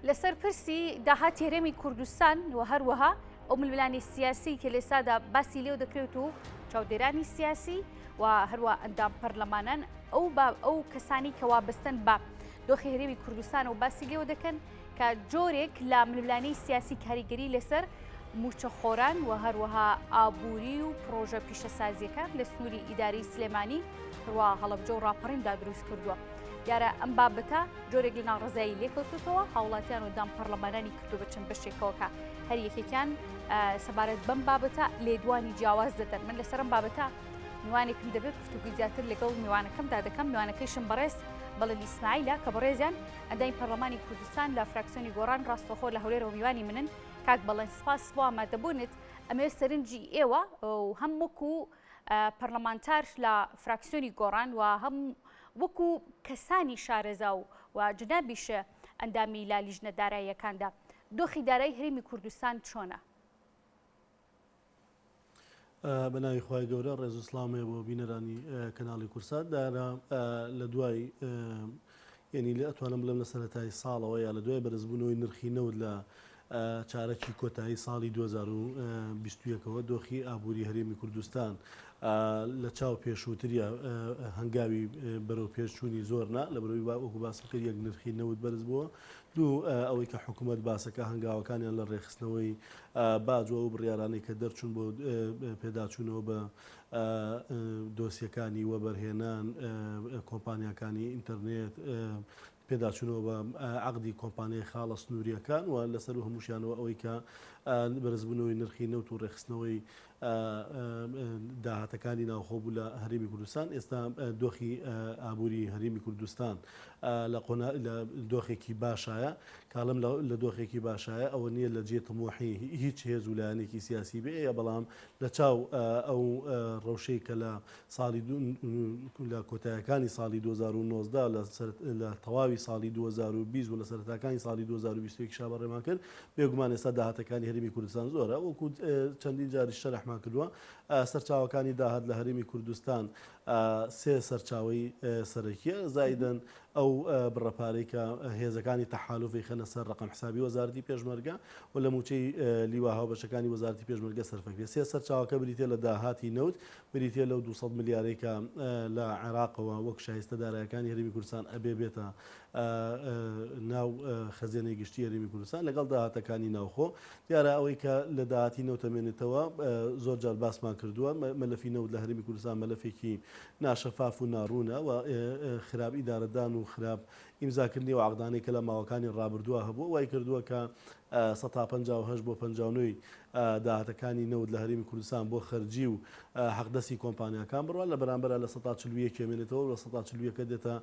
لەسەر پرسی داهاتی هەرێمی کوردستان و هەروەها ئەو ململانێ سیاسی کە لێسادا باسی لێو دەکرێت و چاودێرانی سیاسی و هەروە ئەندام پەرلەمانان ئەو با ئەو کەسانی کە وابەستن بە دۆخی هەرێمی کوردستان و باسی لێوە دەکەن کە جۆرێک لە ململانێی سیاسی کاریگەری لەسەر مووچەخۆران و هەروەها ئابووری و پڕۆژە پیشەسازیەکان لە سنووری ئیداری سلێمانی هەروە هەڵەبجە و ڕاپەڕیندا دروست کردووە. دیارە ئەم بابەتە جۆرێک لە ناڕەزایی لێکەوتوتەوە هاوڵاتیان و دام پەرلەمانانی کردو بە چەند بەشێکەوە کە هەر یەکێکیان سەبارەت بەم بابەتە لێدوانی جیاواز دەدەن. من لەسەرم بابەتە میوانێکم دەبێت گفتوگوی زیاتر لەگەڵ میوانەکەمدا دەکەم. میوانەکەیشم بەڕێز بەڵێن ئیسماعیلە کە بەڕێزیان ئەندامی پەرلەمانی کوردستان لە فراکسیۆنی گۆڕان ڕاستەوخۆ لە هەولێرەوە میوانی منن. کاک بەڵێن سپاس بۆ ئامادەبوونت. ئەمەوێت سەرنجی ئێوە و هەم وەکو پەرلەمانتار لە فراکسیۆنی گۆڕان و هەم وەکو کەسانی شارەزا و و جنابیش ئەندامی لە لیژنە داراییەکاندا دۆخی دارایی هەرێمی کوردستان چۆنە؟ بە ناوی خوای گەورە ڕێز و سڵاوم هەیە بۆ بینەرانی کەناڵی کورسات. دارا لە دوای یعنی لە ئەتوانم بڵێم لە سەرەتای ساڵەوە یا لە دوای بەرزبوونەوەی نرخی نەوت لە چارەکی کۆتایی ساڵی 2021ەوە دۆخی ئابووری هەرێمی کوردستان لە چاو پێشووتریا هەنگاوی بەرەو پێشچوونی زۆر نا لە بەرەوەی وەکو باسم کرد یەک نرخی نەوت بەرز بووە دوو ئەوەی کە حکوومەت باسەکە هەنگاوەکانیان لە ڕێکخستنەوەی باج و ئەو بڕیارانەی کە دەرچوون بۆ پێداچوونەوە بە دۆسیەکانی وەبەرهێنان، کۆمپانیاکانی ئینتەرنێت، پێداچوونەوە بە عەقدی کۆمپانیای خاڵە سنوورییەکان و لەسەروو هەمووشیانەوە ئەوەی کە بەرزبوونەوەی نرخی نەوت و ڕێکخستنەوەی داهاتەکانی ناوخۆ بوو لە هەرێمی کوردستان. ئێستا دۆخی ئابووری هەرێمی کوردستان لە قۆنا لە دۆخێکی باشایە. کاڵم لە دۆخێکی باشایە ئەوە نییە لە جێ تموحی هیچ هێز و لایەنێکی سیاسی بێ یە بەڵام لە چاو ئەو ڕەوشەی کە لە ساڵی لە کۆتایەکانی ساڵی 2019 لە لە تەواوی ساڵی 2020 و لە سەرەتاکانی ساڵی 2021 شا بەڕێمان کرد بێگومان ئێستا داهاتەکانی هەرێمی کوردستان زۆرە وەکو چەندین جاریش شەرحمان کردووە سەرچاوەکانی داهات لە هەرێمی کوردستان سێ سەرچاوەی سەرەکیە زایدەن ئەو بڕە پارەی کە هێزەکانی تەحالوف ئەیخەنە سەر ڕەقەم حسابی وەزارەتی پێشمەرگە و لە مووچەی لیوا هاوبەشەکانی وەزارەتی پێشمەرگە سەرفەکرێت. سێ سەرچاوەکە بریتیە لە داهاتی نەوت، بریتیە لەو 200 ملیارەی کە لە عێراقەوە وەک شایستە دارایەکانی هەرێمی کوردستان ئەبێ بێتە ناو خەزێنەی گشتی هەرێمی کوردستان لەگەڵ داهاتەکانی ناوخۆ. دیارە ئەوەی کە لە داهاتی نەوت ئەمێنێتەوە زۆر جار باسمان کردووە، مەلەفی نەوت لە هەرێمی کوردستان مەلەفێکی ناشەفاف و ناڕوونە و خراپ ئیدارەدان و خراپ ئیمزاکردنی ئەو عەقدانەی کە لە ماوەکانی ڕابردووە هەبووە وای کردووە کە 58% بۆ 59 ی داهاتەکانی نەوت لە هەرێمی کوردستان بۆ خەرجی و حەقدەستی کۆمپانیاکان بڕوا لە بەرامبەرا 41% ی ئەمێنێتەوە و 41% ەکە دێتە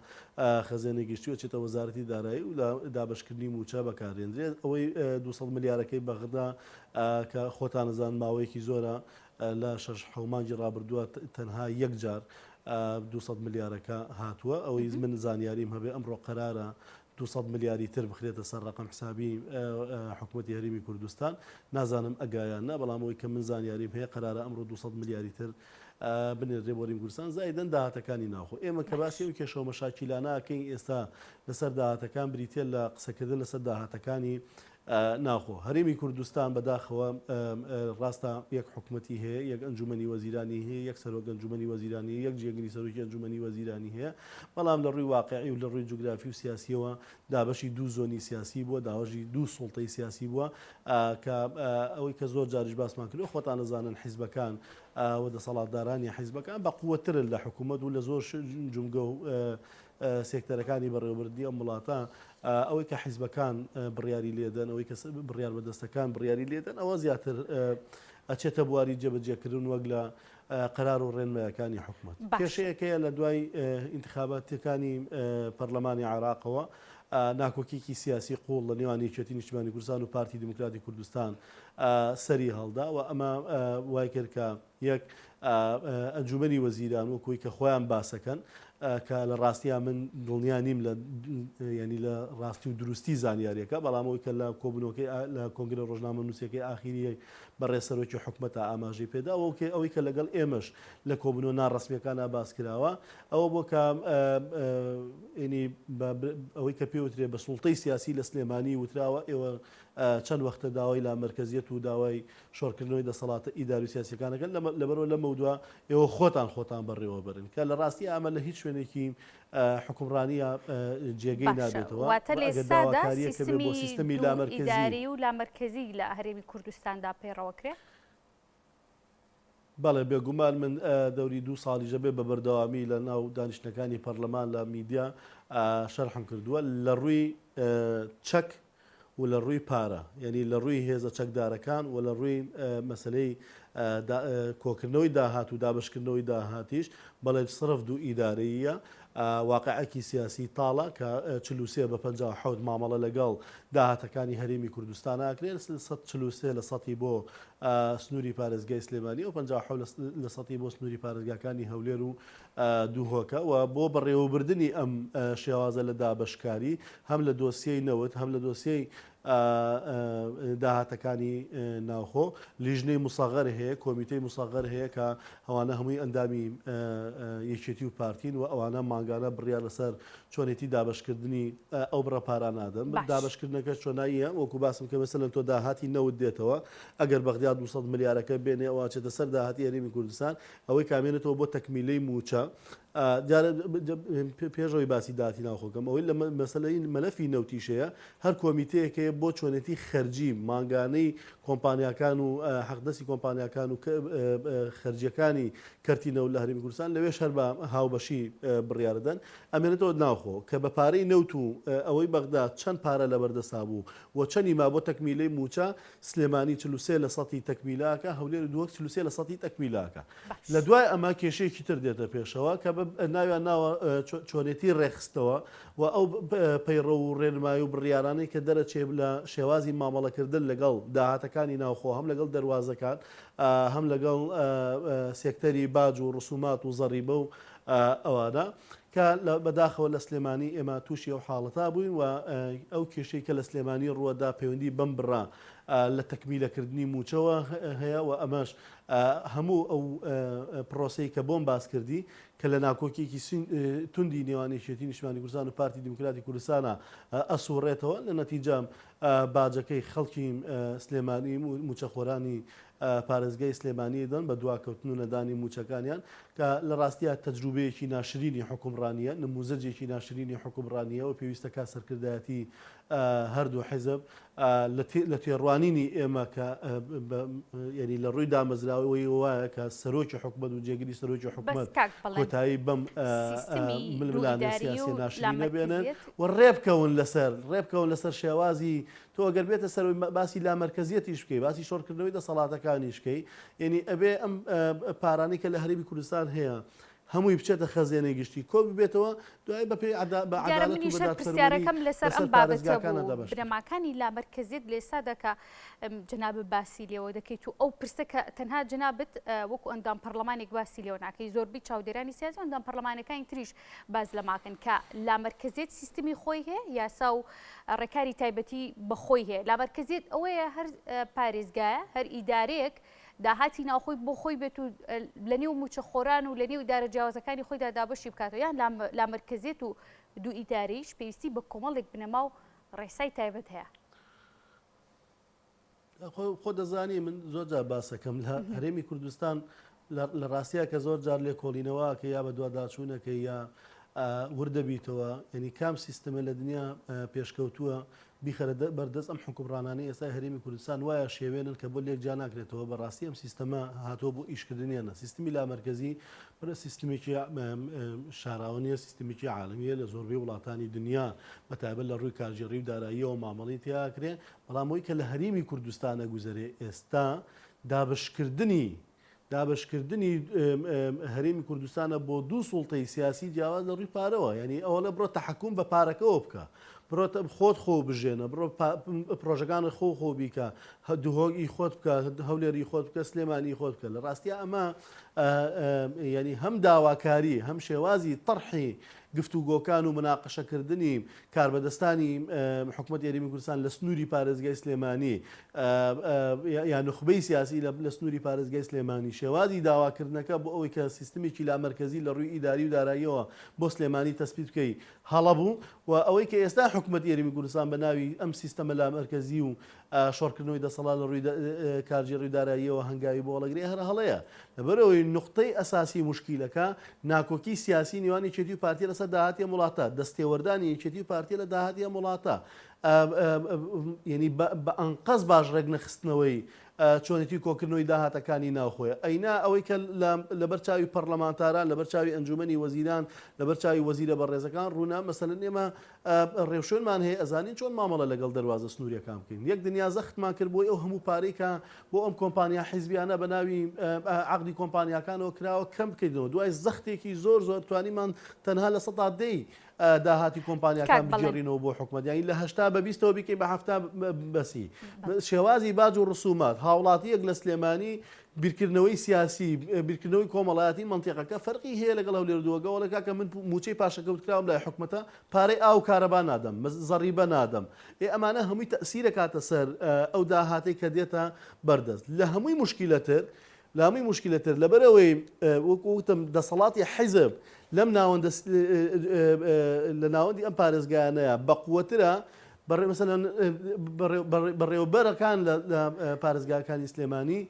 خەزێنەی گشتی و ئەچێتە وەزارەتی دارایی و لە دابەشکردنی مووچە بەکاردێندرێت. ئەوەی 200 ملیارەکەی بەغدا کە خۆتان ئەزانن ماوەیەکی زۆرە لە شەش حەو مانگی ڕابردووە تەنها یەک جار 200 ملیارەکە هاتووە. ئەوەی من زانیاریم هەبێ ئەمڕۆ قەرارە 200 ملیاری تر بخرێتە سەر ڕەقەم حسابی حکومەتی هەرێمی کوردستان. نازانم ئەگا یان نا، بەڵام ئەوەی کە من زانیاریم هەیە قەرارە ئەمڕۆ 200 ملیاری تر بنێردرێ بۆ هەرێمی کوردستان زایدەن داهاتەکانی ناوخۆ. ئێمە کە باسی ئەو کێشە و مەشاکیلانە ئەکەین ئێستا لەسەر داهاتەکان بریتیە لە قسەکردن لەسەر داهاتەکانی ناوخۆ. هەرێمی کوردستان بەداخەوە ڕاستە یەک حکومەتی هەیە، یەک ئەنجومەنی وەزیرانی هەیە، یەک سەرۆک ئەنجومەنی وەزیرانی هەیە، یەک جێگری سەرۆکی ئەنجومەنی وەزیرانی هەیە، بەڵام لە ڕووی واقعی و لە ڕووی جوگرافی و سیاسیەوە دابەشی دوو زۆنی سیاسی بووە، داوەشی دوو سوڵتەی سیاسی بووە کە ئەوەی کە زۆر جاریش باسمان کردووە خۆتان ئەزانن حیزبەکان و دەسەڵاتدارانی حیزبەکان بە قووەتترن لە حکوومەت و لە زۆر جومگە و سێکتەرەکانی بەڕێوەبردنی ئەم وڵاتە ئەوەی کە حیزبەکان بڕیاری لێدەن، ئەوەی کە بڕیار بەدەستەکان بڕیاری لێدەن ئەوە زیاتر ئەچێتە بواری جێبەجێکردن وەک لە قەرار و ڕێنمایەکانی حکومەت. کێشەیەک هەیە لە دوای ئینتخاباتەکانی پەرلەمانی عێراقەوە ناکۆکیکی سیاسی قوڵ لە نێوان یەکێتی نیشتیمانی کوردستان و پارتی دیموکراتی کوردستان سەری هەڵدا و ئەمە وای کرد کە یەک، ئەنجومەنی وەزیران وەکوی کە خۆیان باسەکەن کە لە ڕاستیا من دڵنیا نیم لە یانی لە ڕاستی و دروستی زانیاریەکە بەڵام ئەوەی کە لە کۆبوونەوەکەی لە کۆنگرە ڕۆژنامەنووسیەکەی ئاخیری بەڕێز سەرۆکی حکومەتا ئاماژەی پێدا ئەوە ئەوەی کە لەگەڵ ئێمەش لە کۆبوونەوە ناڕەسمیەکانا باس کراوە ئەوە بۆ کە ینی ئەوەی کە پێوترێ بە سوڵتەی سیاسی لە سلێمانی وتراوە ئێوە چەند وەختە داوای لامەرکەزیەت و داوای شۆڕکردنەوەی دەسەڵاتە ئیداری و سیاسیەکان ئەکەن لەبەرئەوە لەمەودوا ئێوە خۆتان خۆتان بەڕێوە بەرن کە لە ڕاستی ئەمە لە هیچ شوێنێکی حوکمڕانیە جێگەی باشە نابێتەوە واتە و لە ئەگەر ئێستادا داواکاریەک هەبێ بۆ سیستمی سیستەمی دوو لامەرکەزی ئیداری و لامەرکەزی لە هەرێمی کوردستاندا پەیڕەوەکرێ؟ بەڵێ بێگومان من دەوری دوو ساڵیشە بێ بە بەردەوامی لە ناو دانیشتنەکانی پەرلەمان لە میدیا شەرحم کردووە لە ڕووی چەک و لە ڕووی پارە یانی لە ڕووی هێزە چەکدارەکان و لە ڕووی مەسەلەی کۆکردنەوەی داهات و دابەشکردنەوەی داهاتیش بەڵێ سڕف دوو ئیدارەییە واقعێکی سیاسی تاڵە کە 43 بە 57 مامەڵە لەگەڵ داهاتەکانی هەرێمی کوردستان ئاکرێت 43 لە سەتی بۆ سنووری پارێزگای سلێمانی و 57 لە سەتی بۆ سنووری پارێزگاکانی هەولێر و دهۆکە و بۆ بەڕێوەبردنی ئەم شێوازە لە دابەشکاری هەم لە دۆسیەی نەوت هەم لە دۆسیەی داهاتەکانی ناوخۆ لیژنەی مسەغەر هەیە، کۆمیتەی مسەغەر هەیە کە ئەوانە هەمووی ئەندامی یەکێتی و پارتین و ئەوانە مانگانە بڕیار لەسەر چۆنێتی دابەشکردنی ئەو بڕە پارانە ئەدەن. دابەشکردنەکەش چۆناییە وەکو باسم کرد مەسەلەن تۆ داهاتی نەوت دێتەوە ئەگەر بەغداد 200 ملیارەکە بێنێ ئەوە ئەچێتە سەر داهاتی هەرێمی کوردستان ئەوەی کە ئەمێنێتەوە بۆ تەکمیلەی مووچە دیارە پێش ئەوەی باسی داهاتی ناوخۆ بکەم ئەوەی لە مەسەلەی مەلەفی نەوتیش هەیە هەر کۆمیتەیەک هەیە بۆ چۆنێتی خەرجی مانگانەی کۆمپانیاکان و حەقدەستی کۆمپانیاکان و خەرجیەکانی کەرتی نەوت لە هەرێمی کوردستان لەوێش هەر بە هاوبەشی بڕیاردەن ئەمێنێتەوە ناوخۆ کە بە پارەی نەوت و ئەوەی بەغدا چەند پارە لەبەردەستا بوو و چەنی ما بۆ تەکمیلەی مووچە سلێمانی 43 لە سەتی تەکمیلە ئەکا، هەولێر و دهۆک 43 لە سەتی تەکمیلە ئەکا. باش. لە دوای ئەمە کێشەیەکی تر دێتە پێشەوە کە بە ناویان ناوە چۆنێتی ڕێکخستنەوە و ئەو پەیڕەو و ڕێنمایی و بڕیارانەی کە دەرەچێ لە شێوازی مامەڵەکردن لەگەڵ داهاتەکانی ناوخۆ هەم لەگەڵ دەروازەکان هەم لەگەڵ سێکتەری باج و ڕسومات و زەڕیبە و ئەوانە کە بەداخەوە لە سلێمانی ئێمە تووشی ئەو حاڵەتە بووین و ئەو کێشەی کە لە سلێمانی ڕووەدا پەیوەندی بەم بڕە لە تەکمیلەکردنی مووچەوە هەیە و ئەمەش هەموو ئەو پرۆسەی کە بۆم باس کردی کە لە ناکۆکیەکی توندی نێوان یەکێتی نیشتمانی کوردستان و پارتی دیموکراتی کوردستانە ئەسوڕێتەوە لە نەتیجە باجەکەی خەڵکی سلێمانی مووچەخۆرانی پارێزگای سلێمانی دەن بە دواکەوتن و نەدانی مووچەکانیان کە لە ڕاستیا تەجروبەیەکی ناشرینی حوکمڕانییە، نموزەجێکی ناشرینی حوکمڕانییە و پێویستە کا سەرکردایەتی هەردوو حیزب لە تێڕوانینی ئێمە کە یانی لە ڕووی دامەزراوەیی وایە کە سەرۆکی حکومەت و جێگری سەرۆکی بەس حکومەت کاک بەڵێن کۆتایی بەم سیستمی دوو ململانێ ئیداری سیاسیە و ناشرینە بێنن لامەرکەزیەت و ڕێبکەون لەسەر ڕێبکەون لەسەر شێوازی تۆ ئەگەر بێتە سەر باسی لامەرکەزیەتیش بکەی باسی شۆڕکردنەوەی دەسەڵاتەکانیش کەی یعنی ئەبێ ئەم پارانەی کە لە هەرێمی کوردستان هەیە هەمووی بچێتە خەزێنەی گشتی کۆ ببێتەوە دوای بە پێی بە دیارە عەدالەت و منیش بە هەر دادپەروەری پرسیارەکەم لەسەر بەسەر ئەم بابەتە پارێزگاکانە بوو دابەش بکرێت. بنەماکانی لامەرکەزیەت لە ئێستادا کە جەنابت باسی لێوە دەکەیت و ئەو پرسە کە تەنها جەنابت وەکو ئەندام پەرلەمانێک باسی لێوە ناکەی زۆربەی چاودێرانی سیاسی و ئەندام پەرلەمانەکانی تریش باس لەماکەن کە لامەرکەزیەت سیستمی خۆی هەیە یاسا و ڕێکاری تایبەتی بەخۆی هەیە لامەرکەزیەت ئەوەیە هەر پارێزگایە هەر ئیدارەیەک داهاتی ناوخۆی بۆ خۆی بێت و لەنێو مووچەخۆران و لەنێو ئیدارە جیاوازەکانی خۆیدا دابەشی بکاتەوە یان لامەرکەزیەت و دوو ئیدارەییش پێویستی بە کۆمەڵێک بنەما و ڕێسای تایبەت هەیە. خۆ دەزانی من زۆر جار باسەکەم لە هەرێمی کوردستان لە ڕاستیا کە زۆر جار لێکۆڵینەوە کە یا بە دوواداچوونەکە یا وردەبیتەوە یعنی کام سیستمە لە دنیا پێشکەوتووە بیخەرە بەردەست ئەم حوکمڕانانەی ئێستای هەرێمی کوردستان وایە شێوێنن کە بۆ لێک جیا ناکرێتەوە بەڕاستی ئەم سیستەمە هاتووە بۆ ئیشکردنیانە سیستمی لامەرکەزی سیستمێکی شاراوە نییە سیستمێکی عالەمیە لە زۆربەی وڵاتانی دنیا بە تایبەت لە ڕووی کارگێڕی و داراییەوە مامەڵەی تیاکرێ بەڵام ئەوەی کە لە هەرێمی کوردستانە گوزەرێ ئێستا دابشکردنی دابەشکردنی هەرێمی کوردستانە بۆ دوو سوڵتەی سیاسی جیاواز لە ڕووی پارەوە یعنی ئەوەڵە بڕۆ تەحەکوم بە پارەکەوە بکە. بڕۆ خۆت خۆ بژێنە، بڕۆ پڕۆژەکانت خۆ خۆ بیکە، دهۆک ئی خۆت بکە، هەولێر ئی خۆت بکە، سلێمانی ئی خۆت بکە. لە ڕاستیا ئەمە یانی هەم داواکاری هەم شێوازی تەرحی گفتوگۆکان و مناقەشەکردنی کاربەدەستانی حکومەتی هەرێمی کوردستان لە سنووری پارێزگای سلێمانی یا نوخبەی سیاسی لە سنووری پارێزگای سلێمانی شێوازی داواکردنەکە بۆ ئەوەی کە سیستمێکی لامەرکەزی لە ڕووی ئیداری و داراییەوە بۆ سلێمانی تەسپیت بکەی هەڵە بوو و ئەوەی کە ئێستا حکومەتی هەرێمی کوردستان بە ناوی ئەم سیستەمە لامەرکەزی و شۆڕکردنەوەی دەسەڵات لە ڕووی کارگێڕی و داراییەوە هەنگاوی بۆ هەڵەگرێ هەر هەڵەیە. لەبەرئەوەی نوقتەی ئەساسی موشکیلەکە ناکۆکی سیاسی نێوان یەکێتی و پارتیە لەسەر داهاتی ئەم وڵاتە، دەستێوەردانی یەکێتی و پارتیە لە داهاتی ئەم وڵاتە، یەنی بە ئەنقەست باش ڕێکنەخستنەوەی چۆنێتی کۆکردنەوەی داهاتەکانی ناوخۆیە. ئەینا ئەوەی کە لەبەر چاوی پەڕلەمانتاران، لەبەر چاوی ئەنجومەنی وەزیران، لەبەر چاوی وەزیرە بەڕێزەکان ڕوونە، مەسەلەن ئێمە ڕێوشوێنمان هەیە ئەزانین چۆن مامەڵە لەگەڵ دەروازە سنووریەکان بکەین. یەک دنیا زەختمان کرد بۆی ئەو هەموو پارەی کە بۆ ئەم کۆمپانیا حیزبیانە بە ناوی عەقدی کۆمپانیاکانەوە کراوە کەم بکەینەوە. دوای زەختێکی زۆر زۆر توانیمان تەنها لە سەتا دەی داهاتی کۆمپانیاکان بگێڕینەوە بۆ حکومەت، یانی لە 80 بە بیستەوە بیکەین بە 70 بەسی. شێوازی باج و ڕسومات، هاوڵاتییەک لە سلێمانی بیرکردنەوەی سیاسی، بیرکردنەوەی کۆمەڵایەتی مەنتیقەکە فەرقی هەیە لەگەڵ هەولێر و دووەگە، وەڵێ کاکە من مووچەی پاشەکەوتکراوم لای حکومەتە، پارەی ئاو و کارەبا نادەم، زەڕیبە نادەم. ئێ ئەمانە هەمووی تەئسیر ئەکاتە سەر ئەو داهاتەی کە دێتە بەردەست. لە هەمووی موشکیلەتر، لە هەمووی موشکیلەتر لەبەرئەوەی وەکو وتم دەسەڵاتی حیزب لەم ناوەندە لە ناوەندی ئەم پارێزگایانەیە بەقوەترە، مەسەلەن بەڕێوەبەرەکان لە پارێزگاکانی سلێمانی،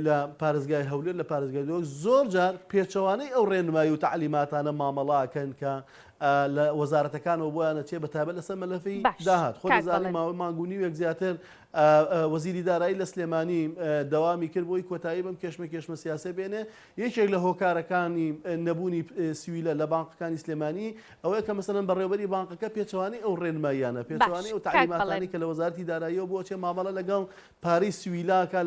لە پارێزگای هەولێر، لە پارێزگای دهۆک زۆر جار پێچەوانەی ئەو ڕێنمایی و تەعلیماتانە مامەڵە ئەکەن کە لە وەزارەتەکانەوە بۆیان ئەچێ، بە تایبەت لەسەر مەلەفی داهات. خۆ دەزانی ماوەی مانگ و نیوێک زیاتر وەزیری دارایی لە سلێمانی دەوامی کرد بۆی کۆتایی بەم کێشمەکێشمە سیاسیە بێنێ. یەکێک لە هۆکارەکانی نەبوونی سیولە لە بانقەکانی سلێمانی ئەوەیە کە مەسەلەن بەڕێوەبەری بانقەکە پێچەوانەی ئەو ڕێنماییانە، پێچەوانەی ئەو تەعلیماتانەی کە لە وەزارەتی داراییەوە بۆ ئەچێ مامەڵە لەگەڵ پارەی سیولە ئەکا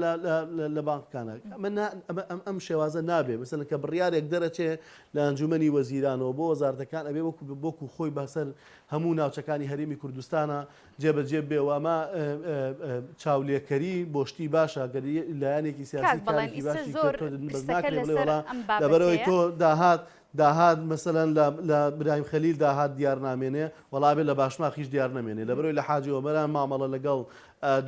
لە بانقەکانە. ئەمە ئەم شێوازە نابێ. مەسەلەن کە بڕیارێک دەرەچێ لە ئەنجومەنی وەزیرانەوە بۆ وەزارەتەکان ئەبێ وەکو خۆی بەسەر هەموو ناوچەکانی هەرێمی کوردستانا جێبەجێ بێ و ئەمە چاولێکەری بۆ شتی باشە گەر لایەنێکی سیاسی کاک بەڵێن کارێکی ئیستا باشی زۆر کرد تۆ بەس پرسەکە ناکرێ بڵێ لەسەر وەڵا ئەم لەبەرئەوەی بابەتەیە. تۆ داهات داهات مەسەلەن لە لە برایم خەلیل داهات دیار نامێنێ وەڵا ئەبێ لە باشماخیش دیار نەمێنێ لەبەرئەوەی لە حاجی ئۆمەران مامەڵە لەگەڵ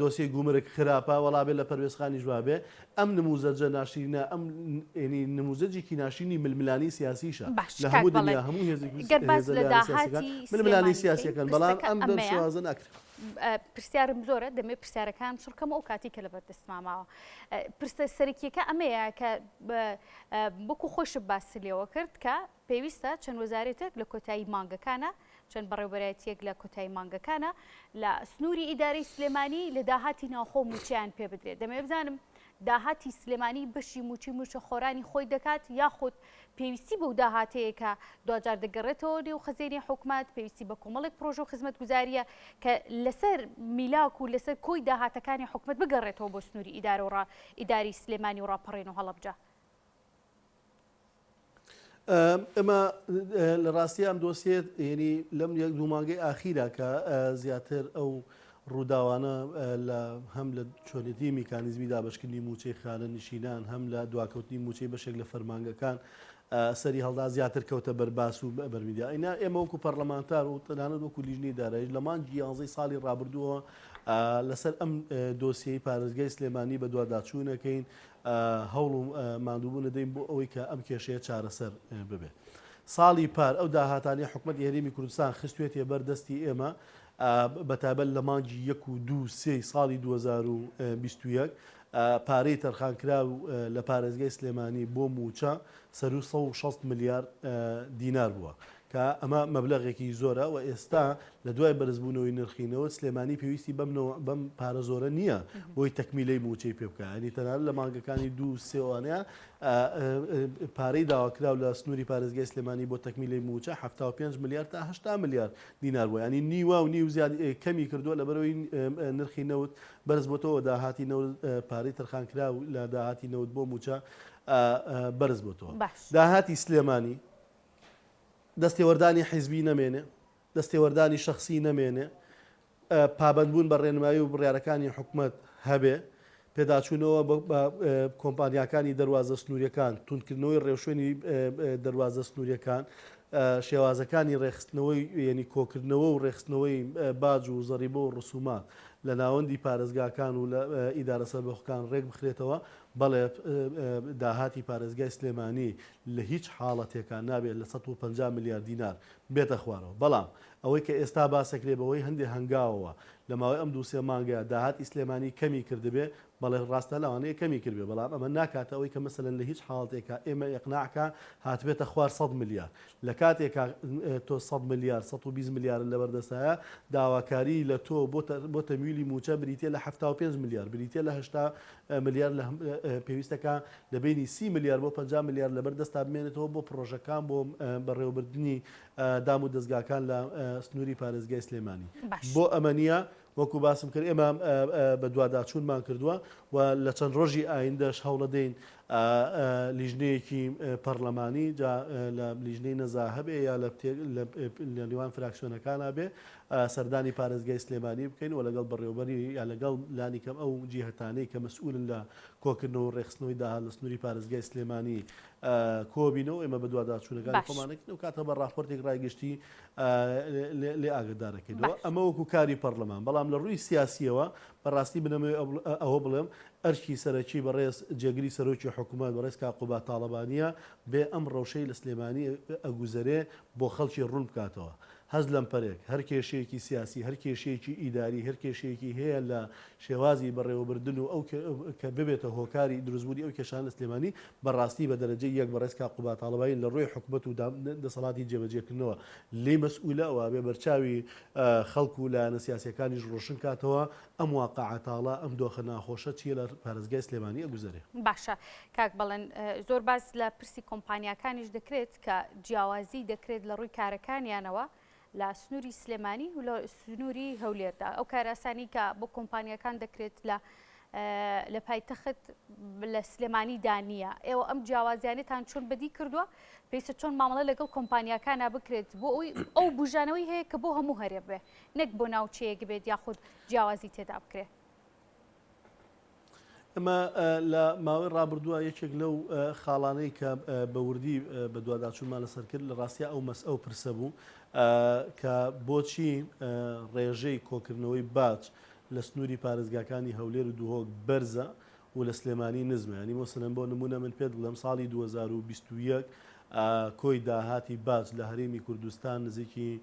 دۆسیەی گومرگ خراپە وەڵا ئەبێ لە پەروێزخانیش وابێ ئەم نموزەجە ناشرینە ئەم یەنی نموزەجێکی ناشرینی ململانێی سیاسیشە باش لە کاک هەموو بەڵێن دنیا هەموو هێزێک گەر باس هێزە لە لایەنە سیاسیەکان داهاتی ململانێی سلێمانی بکەین سیاسیەکەن بەڵام پرسەکە ئەم بەم ئەمەیە شێوازە ناکرێت. پرسیارم زۆرە دەمەوێت پرسیارەکانم چڕ بکەمەوە ئەو کاتەی کە لەبەر دەستما ماوە پرسە سەرەکیەکە ئەمەیە کە وەکو خۆیشت باست لێوە کرد کە پێویستە چەند وەزارەتێک لە کۆتایی مانگەکانە چەند بەڕێوبەرایەتیەک لە کۆتایی مانگەکانە لە سنووری ئیدارەی سلێمانی لە داهاتی ناوخۆ مووچەیان پێ بدرێت. دەمەوێت بزانم داهاتی سلێمانی بەشی مووچەی مووچەخۆرانی خۆی دەکات یاخود پێویستی بەو داهاتەیە کە دواجار دەگەڕێتەوە نێو خەزێنەی حکومەت، پێویستی بە کۆمەڵێک پرۆژە و خزمەتگوزارییە کە لەسەر میلاک و لەسەر کۆی داهاتەکانی حکومەت بگەڕێتەوە بۆ سنووری ئیدارە و ئیداری سلێمانی و ڕاپەڕین و هەڵەبجە. ئێمە لە ڕاستی ئەم دۆسیەت یعنی لەم یەک دوو مانگەی ئاخیرا کە زیاتر ئەو ڕووداوانە لە هەم لە چۆنێتی میکانیزمی دابشکردنی موچەی خانە نشینان هەم لە دواکەوتنی موچەی بەشێک لە فەرمانگەکان سەری هەڵدا زیاتر کەوتە بەرباس و بەرمیدیا ئینا ئێمە وەکو پەرلەمانتار و تەنانەت وەکو لیژنەی دارایش لە مانگی یانزەی ساڵی ڕابردووەوە لەسەر ئەم دۆسیەی پارێزگای سلێمانی بەدواداچوونەکەین هەوڵ و ماندووبوون دەدەین بۆ ئەوەی کە ئەم کێشەیە چارەسەر ببێت. ساڵی پار ئەو داهاتانەی حکومەتی هەرێمی کوردستان خستوێتیە بەر دەستی ئێمە بەتایبەت لە مانگی یەک و دوو سێی ساڵی 2021 پارەی تەرخانکراو لە پارێزگای سلێمانی بۆ مووچە سەروو 160 ملیار دینار بووە کە ئەمە مەبلەغێکی زۆرە و ئێستا لە دوای بەرزبوونەوەی نرخی نەوت سلێمانی پێویستی بەم نەوع بەم پارە زۆرە نییە بۆی تەکمیلەی مووچەی پێ بکا یانی تەنانەت لە مانگەکانی دوو سێوانەیە پارەی داواکراو لە سنووری پارێزگای سلێمانی بۆ تەکمیلەی مووچە 75 ملیار تا 80 ملیار دینار بووە یانی نیوە و نیو زیاد کەمی کردووە لەبەرەوەی نرخی نەوت بەرز بۆتەوە داهاتی نەوت پارەی تەرخانکراو لە داهاتی نەوت بۆ مووچە بەرز بۆتەوە داهاتی سلێمانی دەستێوەردانی حیزبی نەمێنێ. دەستێوەردانی شەخسی نەمێنێ، پابەندبوون بە ڕێنمایی و بڕیارەکانی حکومەت هەبێ، پێداچوونەوە بە کۆمپانیاکانی دەروازە سنوورییەکان، توندکردنەوەی ڕێوشوێنی دەروازە سنوورییەکان، شێوازەکانی ڕێکخستنەوەی یەنی کۆکردنەوە و ڕێکخستنەوەی باج و زەریبە و ڕسومات لە ناوەندی پارێزگاکان و لە ئیدارە سەربەخۆکان ڕێکبخرێتەوە، بەڵێ داهاتی پارێزگای سلێمانی لە هیچ حاڵەتێکا نابێت لە 150 ملیار دینار بێتە خوارەوە، بەڵام ئەوەی کە ئێستا باسەکرێ بەهۆی هەندێ هەنگاوەوە لە ماوەی ئەم دوو سێ مانگەیا داهاتی سلێمانی کەمی کردبێ، بەڵێ ڕاستە لەوانەیە کەمی کردبێ، بەڵام ئەمە ناکاتە ئەوەی کە مەسەلەن لە هیچ حاڵەتێکا ئێمە ئیقناع کا هاتبێتە خوار سەد ملیار. لە کاتێکا تۆ سەد ملیار، 120 ملیارت لەبەر دەستایە، داواکاری لە تۆ بۆ بۆ تەمویلی مووچە بریتیە لە 75 ملیار، بریتیە لە 80 ملیار لە پێویستە کە لە بەینی 30 ملیار بۆ 50 ملیار لەبەر دەستا بمێنێتەوە بۆ پڕۆژەکان بۆ بەڕێوەبردنی دام و دەزگاکان لە سنووری پارێزگای سلێمانی. باش. بۆ ئەمە نییە، وەکو باسم کرد ئێمە بەدواداچوونمان کردووە و لە چەند ڕۆژی ئایندەش هەوڵەدەین لیژنەیەکی پەڕلەمانی جا لە لیژنەی نەزاهە بێ یا لە نێوان فراکسیۆنەکانا بێ سەردانی پارێزگای سلێمانی بکەین و لەگەڵ بەڕێوەبەری یا لەگەڵ لانیکەم ئەو جیهەتانەی کە مەسئولن لە کۆکردنەوە و ڕێکخستنەوەی داهات لە سنووری پارێزگای سلێمانی کۆبینەوە ئێمە بەدواداچوونەکانی باش. خۆمان ئەکەین و کاتە بە ڕاپۆرتێک ڕای گشتی لێ ئاگادارەکەینەوە باش. ئەمە وەکو کاری پەڕلەمان بەڵام لە ڕووی سیاسیەوە بەڕاستی من ئەمەوێ ئەوە بڵێم ئەرکی سەرەکی بەڕێز جێگری سەرۆکی حکومەت بەڕێز کاک قوباد تاڵەبانیە بێ ئەم ڕەوشەی لە سلێمانی ئەگوزەرێ بۆ خەڵکی ڕوون بکاتەوە هەست لەمپەرێک، هەر کێشەیەکی سیاسی، هەر کێشەیەکی ئیداری، هەر کێشەیەکی هەیە لە شێوازی بەڕێوەبردن و ئەو کە ببێتە هۆکاری دروستبوونی ئەو کێشانە لە سلێمانی، بە ڕاستی بە دەرەجەی یەک بەڕێز کاک قوباد تاڵەبانی لە ڕووی حکومەت و دەسەڵاتی جێبەجێکردنەوە لێی مەسئولە و ئەبێ بەرچاوی خەڵک و لایەنە سیاسییەکانیش ڕۆشن کاتەوە ئەم واقعە تاڵە، ئەم دۆخە ناخۆشە چییە لە پارێزگای سلێمانی ئەگوزەرێ. باشە کاک بەڵێن زۆر باس لە پرسی کۆمپانیاکانیش دەکرێت کە جیاوازی دەکرێت لە ڕووی کارەکانیانەوە لە سنووری سلێمانی و لە سنووری هەولێردا ئەو کاراسانی کە بۆ کۆمپانیەکان دەکرێت لە لە پایتەخت لە سلێمانی دانیە ئێوە ئەم جیاوازیانەتان چۆن بەدی کردووە پێویستە چۆن مامەڵە لەگەڵ کۆمپانیاکانە بکرێت بۆ ئەوی ئەو بژانەوەی هەیە کە بۆ هەموو هەرێ بێ نەک بۆ ناوچەیەک بێت یاخود جیاوازی تێدا بکرێت. ئێمە لە ماوەی ڕابردووە یەکێک لەو خاڵانەی کە بە وردی بەدواداچوونمان لەسەر کرد لە ڕاستیا ئەو مەس ئەو پرسە بوو کە بۆچی ڕێژەی کۆکردنەوەی باج لە سنووری پارێزگاکانی هەولێر و دهۆک بەرزە و لە سلێمانی نزمە یانی مەسەلەن بۆ نموونە من پێت بڵێم ساڵی 2021 کۆی داهاتی باج لە هەرێمی کوردستان نزیکی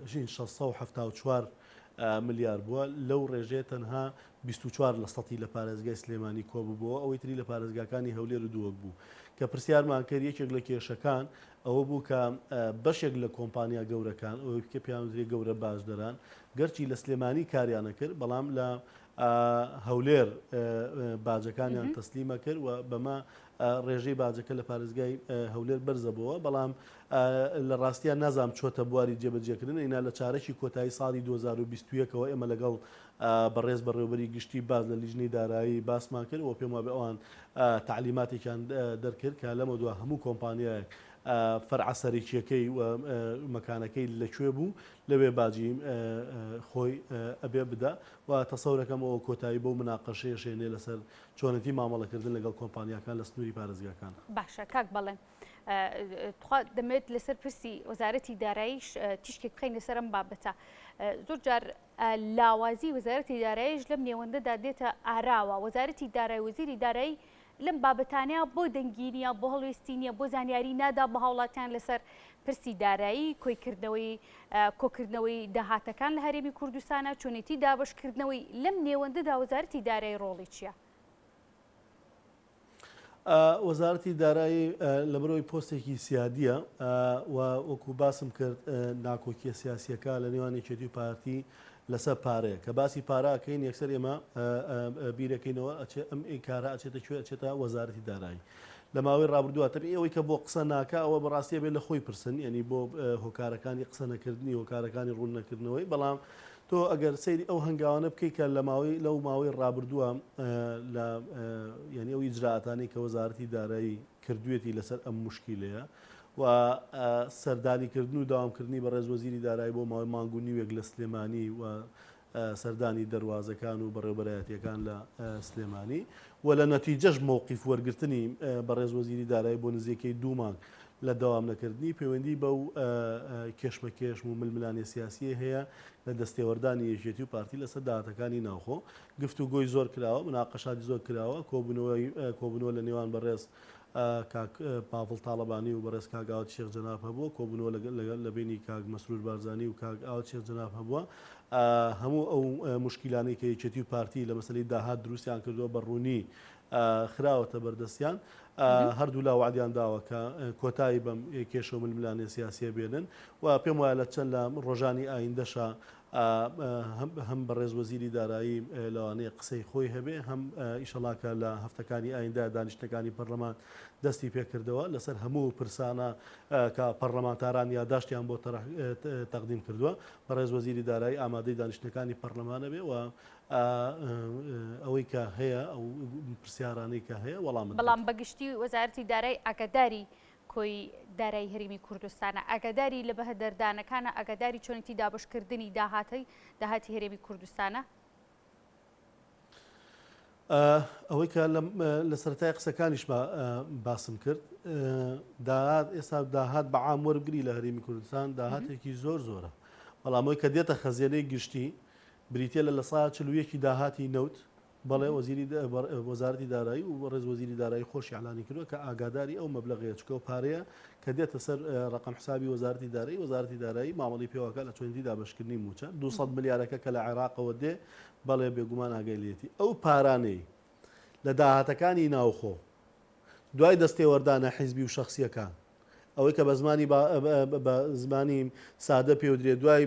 674 ملیار بووە، لەو ڕێژەیە تەنها 24 لە سەتی لە پارێزگای سلێمانی کۆببووەوە، ئەوەی تری لە پارێزگاکانی هەولێر و دهۆک بوو. کە پرسیارمان کرد یەکێک لە کێشەکان ئەوە بوو کە بەشێک لە کۆمپانیا گەورەکان، ئەوەی کە پێیان وترێ گەورە باجدەران، گەرچی لە سلێمانی کاریان ئەکرد، بەڵام لە هەولێر باجەکانیان تەسلیم ئەکرد و بەمە ڕێژەی باجەکە لە پارێزگای هەولێر بەرزەبۆوە، بەڵام لە ڕاستیا نازانم چۆتە بواری جێبەجێکردن ئینا لە چارەکی کۆتایی ساڵی 2021 ەوە ئێمە لەگەڵ بەڕێز بەڕێوەبەری گشتی باج لە لیژنەی دارایی باسمان کرد و پێم وابێ ئەوان تەعلیماتێکیان دەرکرد کە لەمەودوا هەموو کۆمپانیایەک فەرعە سەرەکییەکەی و مەکانەکەی لە کوێ بوو لەوێ باجی خۆی ئەبێ بدا و تەسەورەکەم ئەوە کۆتایی بەو مناقەشەیەش هێنێ لەسەر چۆنێتی مامەڵەکردن لەگەڵ کۆمپانیاکان لە سنووری پارێزگاکان. باشە کاک بەڵێن تخوا دەمەوێت لەسەر پرسی وەزارەتی داراییش تیشکێک بخەینە سەر ئەم بابەتە. زۆر جار لاوازی وەزارەتی داراییش لەم نێوەندەدا دێتە ئاراوە. وەزارەتی دارایی وەزیری دارایی لەم بابەتانەیە بۆ دەنگی نییە، بۆ هەڵوێستی نییە، بۆ زانیاری نادا بە هاوڵاتیان لەسەر پرسی دارایی، کۆیکردنەوەی کۆکردنەوەی داهاتەکان لە هەرێمی کوردستانە، چۆنێتی دابەشکردنەوەی، لەم نێوەندەدا وەزارەتی دارایی ڕۆڵی چییە؟ وەزارەتی دارایی لەبەرئەوەی پۆستێکی سیادییە و وەکو باسم کرد ناکۆکییە سیاسییەکە لە نێوان یەکێتی و پارتی لەسەر پارەیە کە باسی پارە ئەکەین یەکسەر ئێمە بیرەکەینەوە ئەچێ ئەم کارە ئەچێتە کوێ ئەچێتە وەزارەتی دارایی لە ماوەی ڕابردووە تەبی ئەوەی کە بۆ قسە ناکا ئەوە بەڕاستی ئەبێ لە خۆی پرسن یعنی بۆ هۆکارەکانی قسە نەکردنی هۆکارەکانی ڕوون نەکردنەوەی بەڵام تۆ ئەگەر سەیری ئەو هەنگاوانە بکەیت کە لە ماوەی لەو ماوەی ڕابردووە لە یعنی ئەو ئیجرائاتانەی کە وەزارەتی دارایی کردوێتی لەسەر ئەم مشکیلەیە. و سەردانیکردن و داوامکردنی بەڕێز وەزیری دارایی بۆ ماوەی مانگ و نیوێک لە سلێمانی و سەردانی دەروازەکان و بەڕێوبەرایەتیەکان لە سلێمانی و لە نەتیجەش مەوقیف وەرگرتنی بەڕێز وەزیری دارایی بۆ نزیکەی دوو مانگ لە دەوام نەکردنی پەیوەندی بەو کێشمەکێشم و ململانێ سیاسیە هەیە لە دەستێوەردانی یەکێتی و پارتی لەسەر داهاتەکانی ناوخۆ. گفتوگۆی زۆر کراوە، مناقەشاتی زۆر کراوە، کۆبوونەوەی کۆبوونەوە لە نێوان بەڕێز کاک پاڤڵ تاڵەبانی و بەڕێز کاک ئاوات شێخ جەناب هەبووە، کۆبوونەوە لە بەینی کاک مەسرور بارزانی و کاک ئاوات شێخ جەناب هەبووە. هەموو ئەو موشکیلانەی کە یەکێتی و پارتی لە مەسەلەی داهات دروستیان کردووە بە ڕوونی خراوەتە بەردەستیان. هەردوولا وەعدیان داوە کە کۆتایی بەم کێشە و ململانێ سیاسییە بێنن و پێم وایە لە چەند لە ڕۆژانی ئایندەشا هەم بەڕێز وەزیری دارایی لەوانەیە قسەی خۆی هەبێ، هەم ئیشەڵا کە لە هەفتەکانی ئایندە دانیشتنەکانی پەرلەمان دەستی پێکردەوە لەسەر هەموو پرسانە کە پەرلەمانتاران یاداشتیان بۆ تەقدیم کردووە، بەڕێز وەزیری دارایی ئامادەی دانیشتنەکانی پەرلەمانە بێ و ئەوەی کە هەیە ئەو پرسیارانەی کە هەیە وەڵام بدرێت. بەڵام بەگشتی وەزارەتی دارایی ئاگاداری کۆی دارایی هەرێمی کوردستانە، ئاگاداری لە بەهەدەردانەکانە، ئاگاداری چۆنێتی دابەشکردنی داهاتی داهاتی هەرێمی کوردستانە؟ ئەوەی کە لە سەرەتای قسەکانیشما باسم کرد داهات ئێستا داهات بە عام وەرگری لە هەرێمی کوردستان داهاتێکی زۆر زۆرە بەڵام ئەوەی کە دێتە خەزێنەی گشتی بریتیە لە 41% داهاتی نەوت بەڵێ وەزیری وەزارەتی دارایی و بەڕێز وەزیری دارایی خۆشی ئیعلانی کردووە کە ئاگاداری ئەو مەبلەغەیە چونکە ئەو پارەیە کە دێتە سەر ڕەقەم حسابی وەزارەتی دارایی وەزارەتی دارایی مامەڵەی پێوەکە لە چۆنیەتی دابەشکردنی مووچە 200 ملیارەکە کە لە عێراقەوە دێ بەڵێ بێگومان ئاگای لێتی ئەو پارانەی لە داهاتەکانی ناوخۆ دوای دەستێوەردانە حیزبی و شەخسییەکان، ئەوەی کە بە زمانی بە زمانی سادە پێودرێ دوای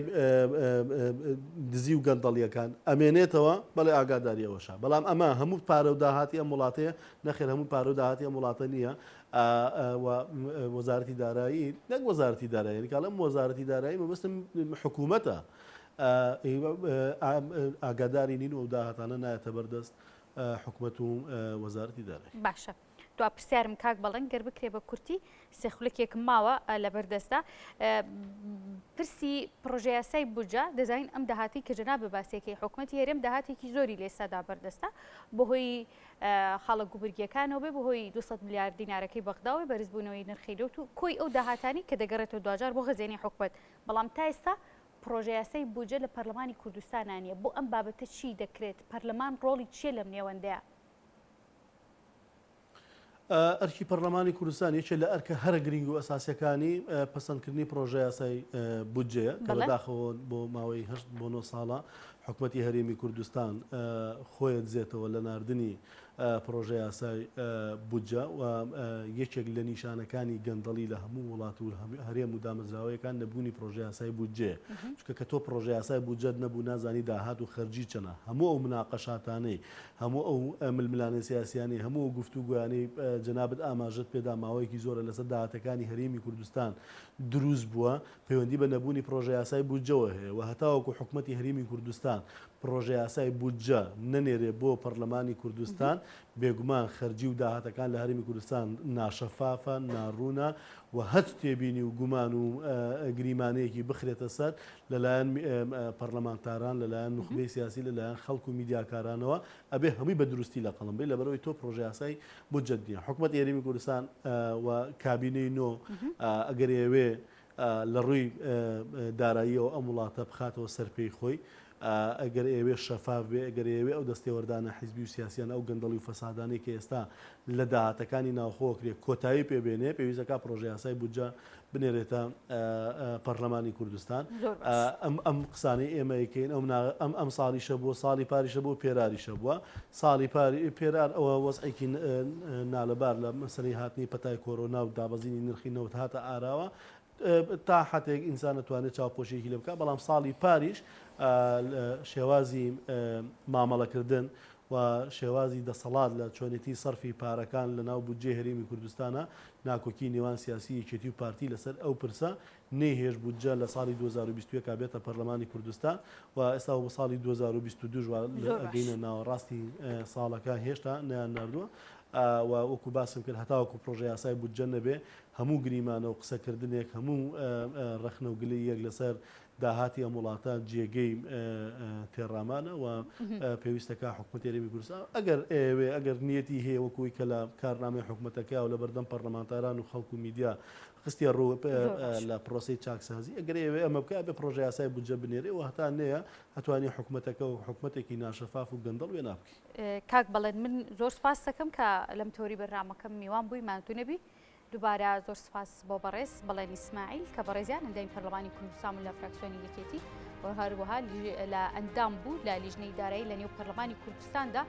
دزی و گەندەڵییەکان ئەمێنێتەوە، بەڵێ ئاگاداری ئەوەشە. بەڵام ئەمە هەموو پارە و داهاتی ئەم وڵاتەیە؟ نەخێر هەموو پارە و داهاتی ئەم وڵاتە نییە و وەزارەتی دارایی نەک وەزارەتی دارایی، یانی کە ئەڵێم وەزارەتی دارایی مەبەستم حکوومەتە ئاگاداری نین و ئەو داهاتانە نایەتە بەردەست حکومەت و وەزارەتی دارایی. باشە دوا پرسیارم کاک بەڵێن گەر بکرێ بە کورتی سێ خولەکێکم ماوە لەبەر دەستدا پرسی پڕۆژەیاسای بودجە دەزانین ئەم داهاتی کە جەناب باسێکی حکومەتی هەرێم داهاتێکی زۆری لە ئێستادا بەردەستە بەهۆی خاڵە گومرگیەکانەوە بێ بەهۆی 200 ملیار دینارەکەی بەغداوە بەرزبوونەوەی نرخی نەوت و کۆی ئەو داهاتانی کە دەگەڕێتەوە دواجار بۆ خەزێنەی حکومەت بەڵام تا ئێستا پڕۆژەیاسای بودجە لە پەرلەمانی کوردستانا نییە، بۆ ئەم بابەتە چی دەکرێت؟ پەرلەمان ڕۆڵی چییە لەم نێوەندەیا؟ ئەرکی پەرلەمانی کوردستان یەکێ لە ئەرکە هەرە گرنگ و ئەساسیەکانی پەسەندکردنی پڕۆژەیاسای بودجەیە کە بەداخەوە بۆ ماوەی هەشت بۆ نۆ ساڵە حکومەتی هەرێمی کوردستان خۆی دزێتەوە لە ناردنی پڕۆژەیاسای بودجە و یەکێک لە نیشانەکانی گەندەڵی لە هەموو وڵات و هەرێم و دامەزراوەیەکان نەبوونی پڕۆژەیاسای بودجەیە. چونکە کە تۆ پڕۆژەیاسای بودجەت نەبوو نازانی داهات و خەرجی چەنە. هەموو ئەو مناقەشاتانەی، هەموو ئەو ململانێ سیاسیانەی، هەموو ئەو گفتوگۆیانەی جەنابت ئاماژەت پێدا ماوەیەکی زۆرە لەسەر داهاتەکانی هەرێمی کوردستان دروست بووە، پەیوەندی بە نەبوونی پڕۆژەیاسای بودجەوە هەیە و هەتاوەکو حکومەتی هەرێمی کوردستان پڕۆژەیاسای بودجە نەنێرێ بۆ پەڕلەمانی کوردستان، بێگومان خەرجی و داهاتەکان لە هەرێمی کوردستان ناشەفافە، ناڕوونە و هەچ تێبینی و گومان و گریمانەیەکی بخرێتە سەر لەلایەن پەڕلەمانتاران، لەلایەن نوخبەی سیاسی، لەلایەن خەڵک و میدیاکارانەوە ئەبێ هەمووی بە دروستی لە قەڵەم بەی، لەبەرئەوەی تۆ پڕۆژەیاسای بودجەت نییە. حکومەتی هەرێمی کوردستان و کابینەی نۆ ئەگەر ئەیەوێ لە ڕووی داراییەوە ئەم وڵاتە بخاتەوە سەر پێی خۆی، ئەگەر ئەیەوێ شەفاف بێ، ئەگەر ئەیەوێ ئەو دەستێوەردانە حیزبی و سیاسیانە، ئەو گەندەڵی و فەسادانەی کە ئێستا لە داهاتەکانی ناوخۆ ئەکرێ کۆتایی پێ بێنێ، پێویست ئەکا پڕۆژەیاسای بودجە بنێرێتە پەڕلەمانی کوردستان. زۆر باش. ئەم ئەم قسانەی ئێمە ئەیکەین ئەو نا ئەم ئەم ساڵیشە بووە، ساڵی پاریشە بووە، پێراریشە بووە. ساڵی پار پێرار ئەوە وەزعێکی نالەبار لە مەسەلەی هاتنی پەتای کۆرۆنا و دابەزینی نرخی نەوت هاتە ئاراوە، تا حەتێک ئینسان ئەتوانێت چاوپۆشییەکی لێ بکات، بەڵام ساڵی پاریش شێوازی مامەڵەکردن و شێوازی دەسەڵات لە چۆنێتی سەرفی پارەکان لە ناو بودجەی هەرێمی کوردستانا ناکۆکی نێوان سیاسی یەکێتی و پارتی لەسەر ئەو پرسە نەیهێشت بودجە لە ساڵی 2021 بێتە پەرلەمانی کوردستان و ئێستا بۆ ساڵی 2022 وا زۆر باش. ئەگەینە ناوەڕاستی ساڵەکە هێشتا نەیان ناردووە. و وەکو باسم کرد هەتاوەکو پرۆژە یاسای بودجە نەبێ هەموو گریمانە و قسەکردنێک هەموو ڕەخنە و گلەییەک لەسەر داهاتی ئەم وڵاتە جێگەی تێڕامانە و پێویستەکە حکومەتی هەرێمی کوردستان ئەگەر ئەیەوێ ئەگەر نیەتی هەیە وەکو ئەوەی کە لە کارنامەی حکومەتەکە و لە بەردەم پەرلەمانتاران و خەڵک و میدیا خستیە ڕوو لە پرۆسەی چاکسازی ئەگەر ئەیەوێ ئەمە بکا ئەبێ پرۆژە یاسای بودجە بنێرێ و هەتا نەیە ئەتوانی حکومەتەکە وەک حکومەتێکی ناشەفاف و گەندەڵ وێنا بکەی. کاک بەڵێن من زۆر سپاست دەکەم کە لەم تۆری بەرنامەکەم میوان بووی ماندوو نەبی. دووبارە زۆر سپاس بۆ بەڕێز بەڵێن ئیسماعیل کە بەڕێزیان ئەندامی پەرلەمانی کوردستان و لە فراکسیۆنی یەکێتی و هەروەها لە ئەندام بوو لە لیژنەی دارایی لە نێو پەرلەمانی کوردستاندا.